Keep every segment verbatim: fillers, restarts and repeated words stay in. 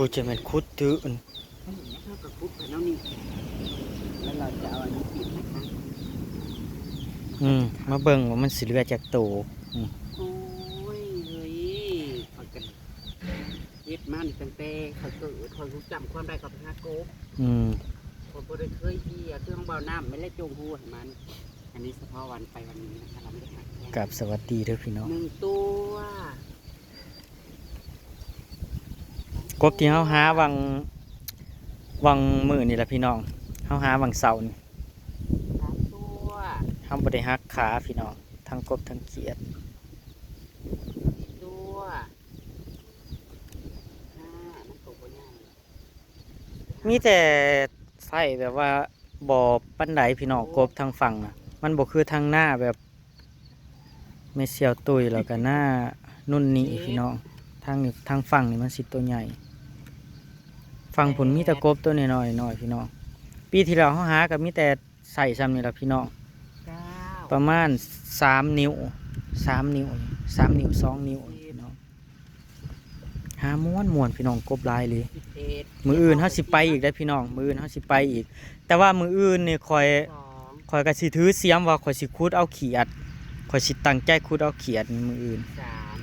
กูจะเป็นคุดตื้ออื่น เท่ากับคุกกันแล้วนี่ แล้วเราจะเอาอันนี้ปิดนะคะ อืม มาเบิ่งว่ามันสิเหลือจักโต อืม โอ้ยเฮ้ยเขาจะเฮ็ดมานี่ตั้งแต่เขาเกิดเขารู้จำความได้เขาไปหาโกบ อืม เขาบ่ได้เคยเฮียเครื่องเบาน้ำไม่ได้จงหัวให้มัน อันนี้เฉพาะวันไปวันนี้นะคะเราไม่ได้หักแค่ กับสวัสดีเด้อพี่น้อง หนึ่งตัว กบที่เฮาหาวังวังมื้อนี่แหละพี่น้อง เฮาหาวังเสาร์นี่ สามตัว เฮาบ่ได้หักขาพี่น้อง ทั้งกบทั้งเขียด สี่ตัวห้ามันตกไปยัง มีแต่ใส่แบบว่าบ่ปานใดพี่น้อง กบทางฝั่งน่ะ มันบ่คือทางหน้าแบบแม่เสี่ยวตุ้ยแล้วก็หน้านุ่นนี่พี่น้อง ทางนี้ทางฝั่งนี่มันสิตัวใหญ่ ฝั่งพุ้นมีแต่กบตัวน้อยๆน้อยพี่น้อง ปีที่แล้วเฮาหาก็มีแต่ใส่ส่ำนี่ล่ะพี่น้อง เก้า ประมาณสามนิ้ว สามนิ้ว สามนิ้ว สองนิ้วพี่น้อง หาม่วนๆพี่น้อง กบหลายอีหลี สิบเอ็ด มื้ออื่นเฮาสิไปอีกได้อพี่น้อง มื้ออื่นเฮาสิไปอีก แต่ว่ามื้ออื่นนี่ข่อย สอง ข่อยก็สิถือเสียมว่าข่อยสิขุดเอาเขียด ข่อยสิตั้งใจขุดเอาเขียดมื้ออื่น สาม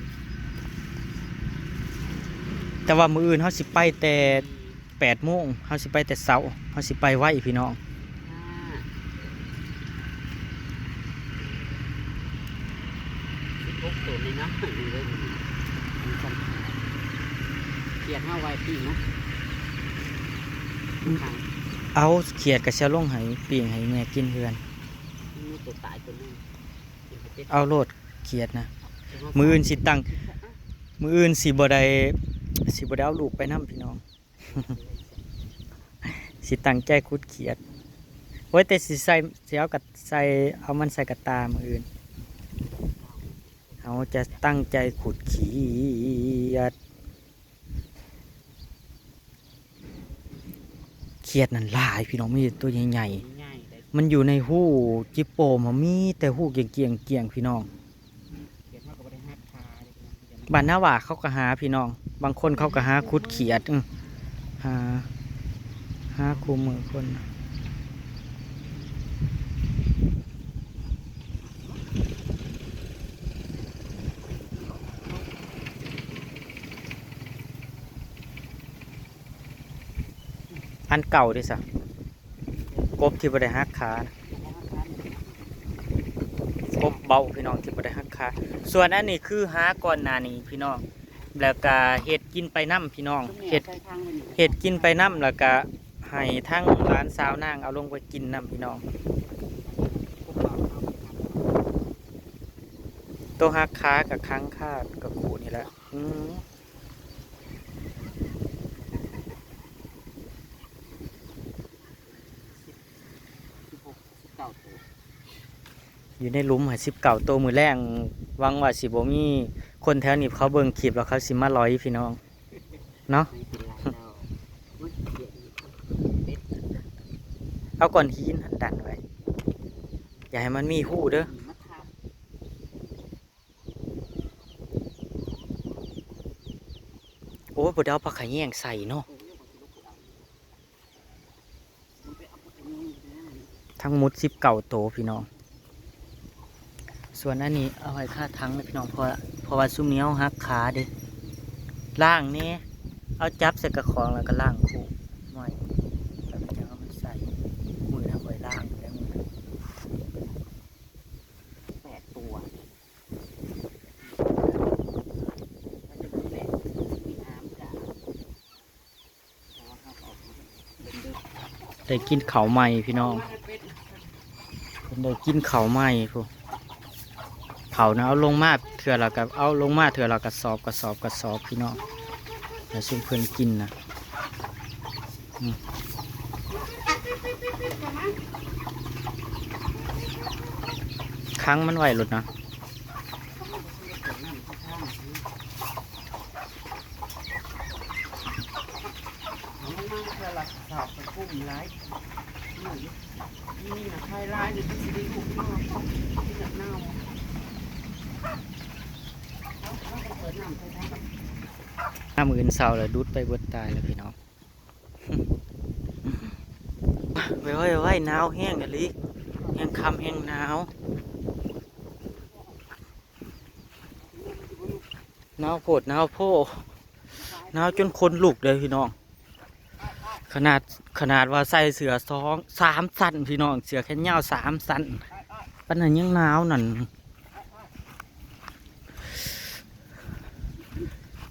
แต่ว่ามื้ออื่นเฮาสิไปแต่แปดโมง เฮาสิไปแต่เช้า เฮาสิไปไวพี่น้อง ห้าสิบหกตัวในน้ำหอยเลย เขียดห้าไวปีนะขัง เอาเขียดก็สิเอาลงให้ปิ้งให้แม่กินเฮือน มีตัวตายตัวหนึง เอาโลดเขียดนะ มื้ออื่นสิตั้ง มื้ออื่นสิบ่ได้ สิบ่ได้เอาลูกไปนำพี่น้อง สิตั้งใจขุดเขียด โอ้ย แต่สิใส่ สิเอากะ ใส่ เอามันใส่กะตามื้ออื่น เฮาจะตั้งใจขุดเขียด เขียดนั่นหลายพี่น้อง มีแต่ตัวใหญ่ ง่ายเลย ๆ มันอยู่ในฮูจิโปมอะ มีแต่ฮูเกี่ยงๆๆพี่น้อง เขียดเท่ากับว่าได้หักขาเลยนะ บ้านนาหว่าเขาก็หาพี่น้อง บางคนเขาก็หาขุดเขียด อื้อ หา หาคู่มือคน อันเก่าเด้ซะ กบที่บ่ได้หักขานะ กบเบาพี่น้องที่บ่ได้หักขา ส่วนอันนี้คือหาก่อนหน้านี้พี่น้อง แล้วก็เฮ็ดกินไปนำพี่น้อง เฮ็ด เฮ็ดกินไปนำ แล้วก็ให้ทั้งหลานสาวนางเอาลงไปกินนำพี่น้อง โตหักขากับค้างคากับคู่นี่แหละ อืม สิบหก สิบเก้าตัว อยู่ในหลุมหาสิบเก้าโต มื้อแลง หวังว่าสิบ่มีคนแถวนี้เขาเบิ่งคลิปแล้วเขาสิมาลอยพี่น้อง เนาะ ไม่เป็นไรเรา อุ๊ยเขียดอีก เบ็ด เอาก้อนหินหันดันไว้ อย่าให้มันมีฮูเด้อ มาทำ โอ้ย บ่ได้เอาผักขะแยงใส่เนาะ ทั้งหมดสิบเก้าโตพี่น้อง ส่วนอันนี้เอาไว้คาถังนะพี่น้อง เพราะ เพราะว่าซุมนี้เฮาหักขาเด้ ล้างแหน่ เอาจับใส่กระของแล้วก็ล้างคู่ หน่อย แล้วก็จะเอามันใส่ มื้อหน้าค่อยล้างแล้วมื้อหน้า แปดตัว ได้กินข้าวใหม่พี่น้อง เพิ่นได้กินข้าวใหม่พุ้น ข้าวนะเอาลงมาเทื่อละก็ เอาลงมาเทื่อละกระสอบ กระสอบ กระสอบพี่น้อง ให้ซุมเพิ่นกินนะ อืม ขังมันไว้โลดนะ เอาลงมาเทื่อละกระสอบ กระกุ้มหลาย นี่นะ ไข่หลายนี่คือสิได้ลูกเนาะ ที่เน่า เอา เอาไปเปิดน้ำใส่ถัง ยามมื้ออื่นเช้าแล้วดูดไปเบิดตายแล้วพี่น้อง ไว้ไว้ไว้ หนาวแฮงอีหลี แฮงค่ำแฮงหนาว หนาวโพดหนาวโพ หนาวจนขนลุกเลยพี่น้อง ขนาด ขนาดว่าใส่เสื้อสองสามชั้นพี่น้อง เสื้อแขนยาวสามชั้น ปานนั้นยังหนาวนั่น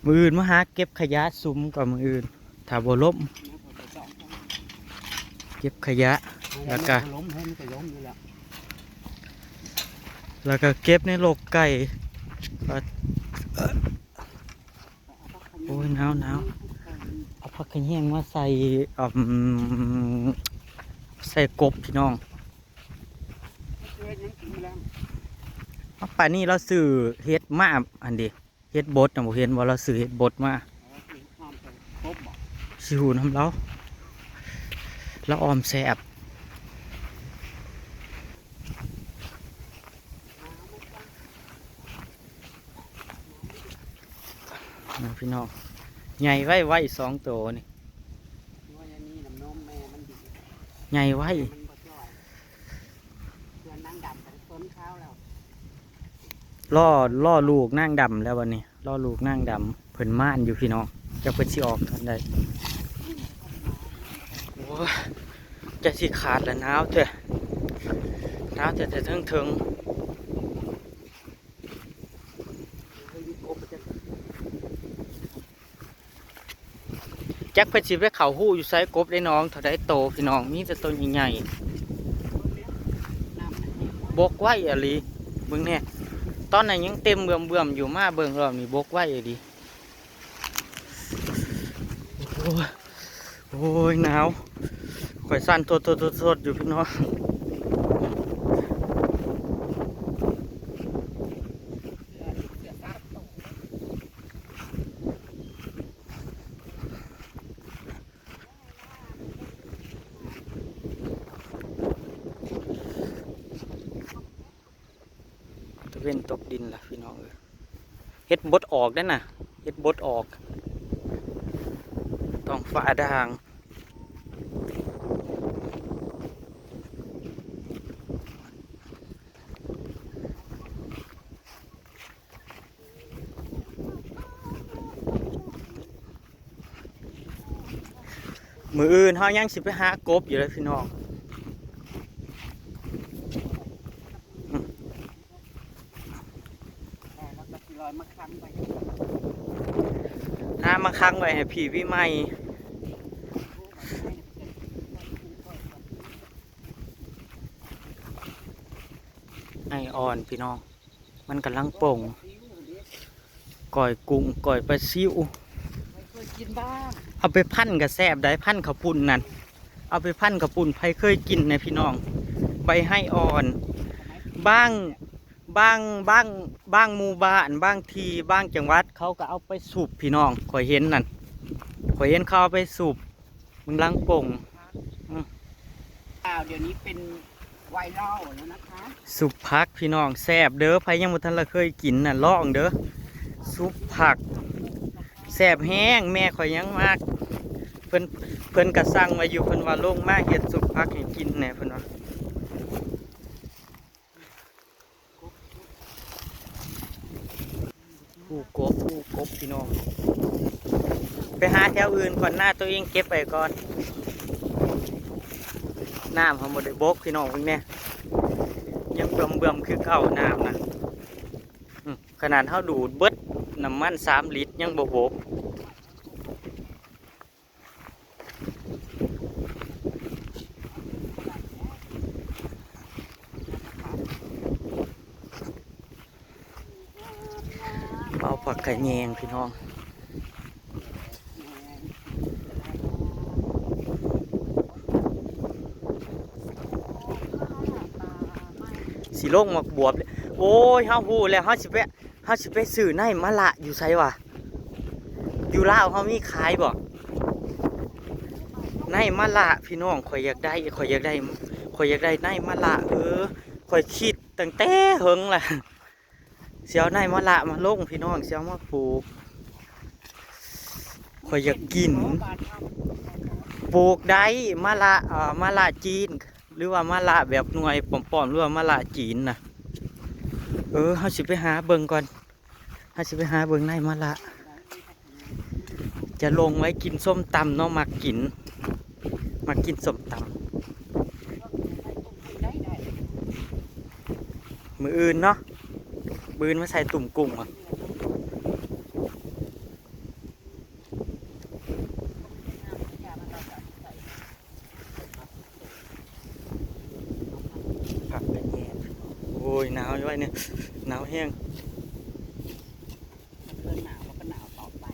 มื้ออื่นมาหาเก็บขยะสุมก่อน มื้ออื่น ถ้าบ่ล้ม เก็บขยะ แล้วก็ ล้มให้มันก็ล้มอยู่แล้ว แล้วก็เก็บในรกไก่ โอ้ย หนาวหนาว เอาผักขะแยงมาใส่ อืม ใส่กบพี่น้อง เอา ป่านนี้เราซื้อเห็ดมา อันเด้ เห็ดบดนะ บ่เห็นว่าเราซื้อเห็ดบดมา สิฮู้นำเรา เราออมแซ่บ นะพี่น้อง ใหญ่ไวๆ สองตัวนี่ ใหญ่ไว รอ รอลูกนางดำแล้วบัดนี้ รอลูกนางดำ เพิ่นม่านอยู่พี่น้อง จักเพิ่นสิออกตอนใด โอ้ย จะสิขาดละ หนาวแท้ หนาวแท้ แต่เทิงๆ จักเพิ่นสิไปเข้าฮูอยู่ไส กบได้น้องเท่าใดโตพี่น้อง มีแต่โตใหญ่ๆ บกไวอีหลี เบิ่งแน่ ตอนนั้นยังเต็มเบิ่มๆ อยู่ มาเบิ่งรอบนี้บกไวอีหลี โอ้ย โอ้ย หนาว ข่อยสั่นโทดๆๆๆ อยู่พี่น้อง ตะเว็นตกดินล่ะพี่น้องเอ้ย เห็ดบดออกเด้อน่ะ เห็ดบดออก ท้องฟ้าด่าง มื้ออื่นเฮายังสิไปหากบอยู่เลยพี่น้อง หามาค้างไว้ให้พี่วิไม ไออ่อนพี่น้อง มันกำลังป่ง ก้อยกุ้ง ก้อยปลาซิว เคยกินบ้าง เอาไปพันก็แซ่บได้ พันข้าวปุ้นนั่น เอาไปพันข้าวปุ้น ไผเคยกินแหน่พี่น้อง ใบไฮอ่อน บาง บาง บาง บางหมู่บ้าน บางที่ บางจังหวัด เขาก็เอาไปสุบพี่น้อง ข้อยเห็นนั่น ข้อยเห็นเขาเอาไปสุบ มันกำลังป่ง อืม อ้าว เดี๋ยวนี้เป็นไวรัลแล้วนะคะ สุบผักพี่น้อง แซ่บเด้อ ไผยังบ่ทันละเคยกินน่ะ ลองเด้อ สุบผัก แซ่บแฮง แม่ข้อยยังมัก เพิ่น เพิ่นก็สั่งไว้อยู่ เพิ่นว่าลงมาเฮ็ดสุบผักให้กินแหน่ เพิ่นว่า ผู้กบ ผู้กบพี่น้อง ไปหาแถวอื่นก่อน นาตัวเองเก็บไปก่อน น้ำเขาบ่ได้บกพี่น้อง เบิ่งแน่ ยังเบิ่มๆ คือเก่า น้ำนะ อืม ขนาดเขาดูดเบิดน้ำมันสามลิตรยังบ่บก เป่าผักขะแยงพี่น้อง สิลงหมากบวบเลย โอ้ย เฮาฮู้แล้ว เฮาสิไป เฮาสิไปซื้อในมะละอยู่ไสวะ อยู่ลาวเฮามีขายบ่ ในมะละพี่น้อง ข้อยอยากได้ ข้อยอยากได้ ข้อยอยากได้ในมะละ เออ ข้อยคิดตั้งแต่เหิงละ สิเอาในมะละมาลงพี่น้อง สิเอามาปลูก ข้อยอยากกิน ปลูกได้ มะละ เอ่อ มะละจีน หรือว่ามะละแบบหน่วยป้อมๆ หรือว่ามะละจีนน่ะ เออ เฮาสิไปหาเบิ่งก่อน เฮาสิไปหาเบิ่งในมะละ จะลงไว้กินส้มตำเนาะ มักกิน มักกินส้มตำ มื้ออื่นเนาะ มื้ออื่นมาใส่ตุ่มกุ้งก่อน ผักกระแยง โอ้ย หนาวอยู่ไอ้เนี่ย หนาวแฮง มันเริ่มหนาว มันก็หนาวต่อไป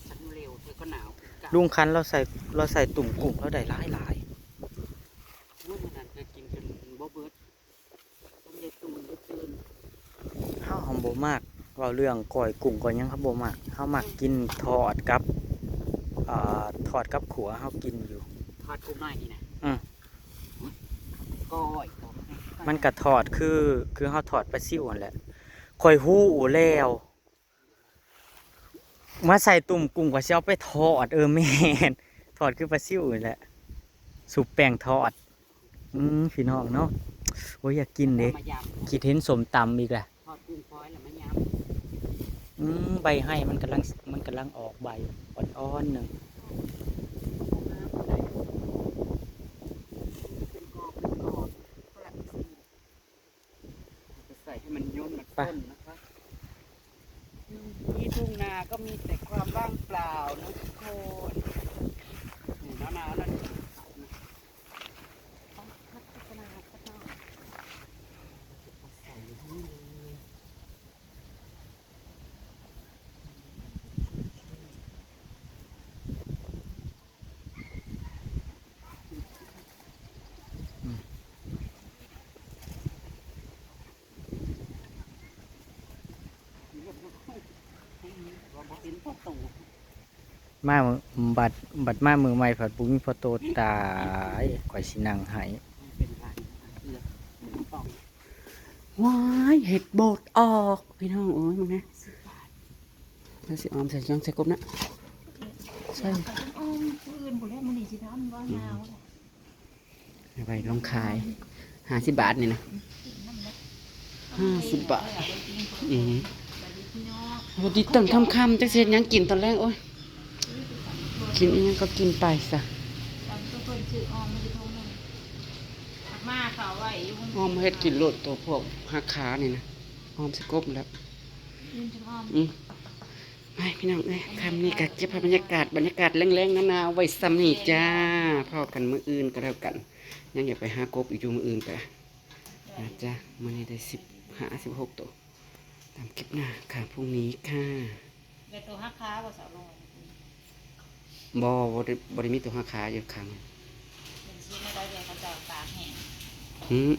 ฉันเร็ว เธอก็หนาวคือกัน ลุงคันเราใส่ เราใส่ตุ่มกุ้งเราได้หลายหลาย มื้อนั้นเธอกินจนบ่เบิด ต้มยายตูน ยายตูน เฮาหั้นบ่มัก เว้าเรื่องก้อยกุ้งก้อยหยังเฮาบ่มัก เฮามักกินทอดกับ เอ่อ ทอดกับขั่วเฮากินอยู่ ทอดกุ้งน้อยนี่นะ อืม ก้อย มันก็ทอดคือ คือเฮาทอดปลาซิวนั่นแหละ ข้อยฮู้แล้ว มาใส่ตุ่มกุ้งก็สิเอาไปทอด เออ แม่น ทอดคือปลาซิวนี่แหละ สุบแป้งทอด อืม พี่น้องเนาะ โอ้ย อยากกินเด้ มายำ คิดเห็นส้มตำอีกแหละ ทอดกุ้งฝอยแล้วมายำ อืม ใบไฮ่มันกำลัง มันกำลังออกใบอ่อนๆหนึ่ง เป็นกอบเป็นกอบ จะใส่ให้มันย่นมัน ไป ข้นนะคะ ที่ทุ่งนาก็มีแต่ความว่างเปล่านะทุกคน นี่หนาวๆแล้ว มามื้อ บัด บัดมามื้อใหม่ผัดบ่มีพ่อโต ตาย ข่อยสินั่งไห้ ว้าย เห็ดโบดออก พี่น้องเอ้ย มึงนะ แล้วสิออมใส่หยังใส่กบนะ ใส่ อ้อม มื้ออื่นผู้ใดมื้อนี้สิทำบ่หนาว เอาไปลองขาย ห้าสิบบาทนี่นะ ห้าสิบบาท อืม วันนี้ตอนค่ำๆจักสิเฮ็ดหยังกินตอนแลง โอ้ย กินอีหยังก็กินไปซะ มาเขาไว้อยู่ อ้อมเฮ็ดกินโลด ตัวพวกหักขานี่นะ อ้อมใส่กบแล้ว อืม ไปพี่น้องเอ้ย ค่ำนี้ก็เก็บภาพบรรยากาศ บรรยากาศแลงๆหนาวๆไว้ส่ำนี้จ้า พ้อกันมื้ออื่นก็แล้วกัน ยังอยากไปหากบอีกอยู่มื้ออื่นก็นะจ้า มื้อนี้ได้สิบห้า สิบหกตัว ตามคลิปหน้าค่ะ พรุ่งนี้ค่ะ ได้ตัวหักขาบ่สาวลอย บ่ บ่ได้ บ่ได้มีตัวหักขาอยู่ข้าง เป็นชิ้นอะไรเดียวเขาจะเอาตากแห้ง หืม